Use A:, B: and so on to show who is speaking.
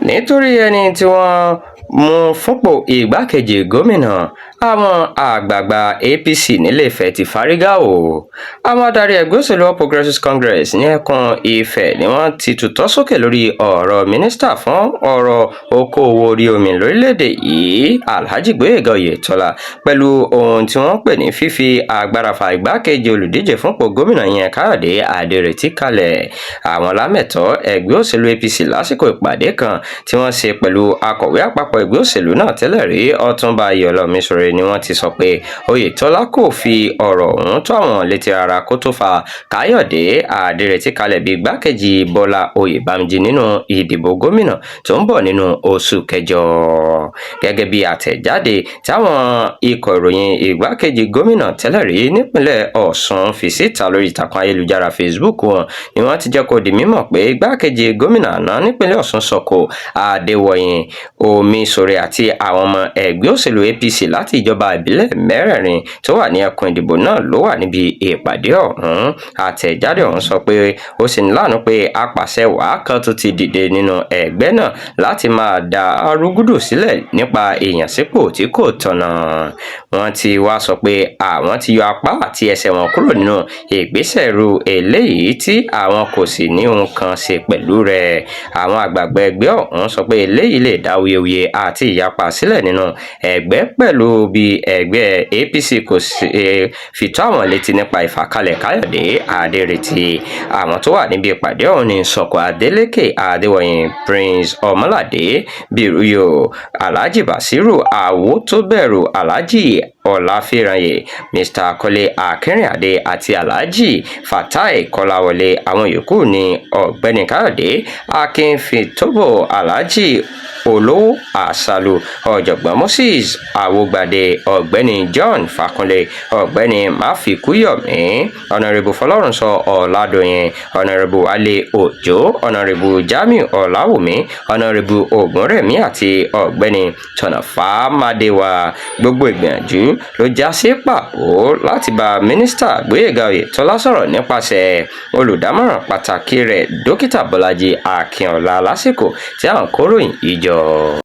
A: Nítorí ẹni tí wọ́n mú fúnpọ̀ igbákejì gómìnà, àwọn àgbààgbà APC nìléèfẹ̀ ti fárígá o. Àwọn adarí ẹgbẹ́ òṣèlú All Progressives Congress ní ẹkùn Ifẹ̀ ni wọ́n ti tutọ́ sókè lórí ọ̀rọ̀ mínísítà fún ọ̀rọ̀ okòòwò orí omi lórílẹ̀-èdè yìí, Alhaji Gboyega Oyetola, pẹ̀lú ohun tí wọ́n pè ní fífi agbára fa igbákejì olùdíje fúnpò gómìnà ìyẹn Káyọ̀dé Adérétì kalẹ̀. Àwọn lámẹ̀tọ́ ẹgbẹ́ òṣèlú APC lásìkò ìpàdé kan tí wọ́n ṣe pẹ̀lú akọ̀wé àpapọ̀ ẹgbẹ́ òṣèlú náà tẹ́lẹ̀ rí, Ọ̀túnba Ayọ̀ọ́lá Omiṣore, ni wọ́n ti sọ pé Oyetola kò fi ọ̀rọ̀ ọ̀hún tó àwọn létí rárá kó tó fa Káyọ̀dé Adérétì kalẹ̀ bí igbákejì Bọ́lá Oyèbámjí nínú ìdìbò gómìnà tó ń bọ̀ nínú oṣù kẹjọ. Gẹ́gẹ́ bí àtẹ̀jáde táwọn ikọ̀ ìròyìn igbákejì gómìnà tẹ́lẹ̀ rí nípìnlẹ̀ Ọ̀ṣun fi síta lórí ìtàkùn ayélujára Facebook wọn ni wọ́n ti jẹ́ kó di mímọ̀ pé igbákejì gómìnà àná nípìnlẹ̀ Ọ̀ṣun, Sọ̀kò Adéwọ̀yìn Omiṣore, àti àwọn ọmọ ẹgbẹ́ òṣèlú APC láti ìjọba ìbílẹ̀ mẹ́rẹ̀ẹ̀rin tó wà ní ẹkùn ìdìbò náà ló wà níbi ìpàdé ọ̀hún. Àtẹ̀jáde ọ̀hún sọ pé ó ṣeni láàánú pé apàṣẹwàá kan tó ti dìde nínú ẹgbẹ́ náà láti máa dá rúgúdù sílẹ̀ nípa ìyànsípò tí kò tọ̀nà. Wọ́n ti wá sọ pé àwọn ti yọ apá àti ẹsẹ̀ wọn kúrò nínú ìgbésẹ̀ irú eléyìí tí àwọn kò sì ní ohun kan ṣe pẹ̀lú rẹ̀. Àwọn àgbààgbà ẹgbẹ́ ọ̀hún sọ pé eléyìí lè dá awuyewuye àti ìyapa sílẹ̀ nínú ẹgbẹ́ pẹ̀lú bí ẹgbẹ́ APC kò ṣe fi tó àwọn létí nípa ìfàkalẹ̀ Káyọ̀dé Adérétì. Àwọn tó wà níbi ìpàdé ọ̀hún ní Sọ̀kò Adélékè Adéwọ̀yìn, Prince Ọmọládé Bírúyò, Alhaji Basiru Awotóbẹ̀rù, Alhaji Ọláfírànyè, Mr Kọ́lé Akínrìnàdé àti Alhaji Fatai Kọ́láwọlé. Àwọn yòókù ní Ọ̀gbẹ́ni Káyọ̀dé Akínfíntóbò, Alhaji Olówó Àṣàlù, Ọ̀jọ̀gbọ́n Moses Awógbadé, Ọ̀gbẹ́ni John Fákúnlé, Ọ̀gbẹ́ni Máfikúyọ̀mí, Honourable Fọlọ́runṣọ Ọ̀làdọ̀yìn, Honourable Wálé Òjó, Honourable Jamiu Ọ̀làwùmí, Honourable Ògúnrẹ̀mí àti Ọ̀gbẹ́ni Tọ̀nàfà Mádéwà. Gbogbo ìgbìyànjú ló já sí pàbó láti bá mínísítà Gbóyèga Oyètọ́lá sọ̀rọ̀ nípasẹ̀ olùdámọ̀ràn pàtàkì rẹ̀, Dókítà Bọ́lájí Akínọlá, lásìkò tí à ń kóròyìn yìí jọ.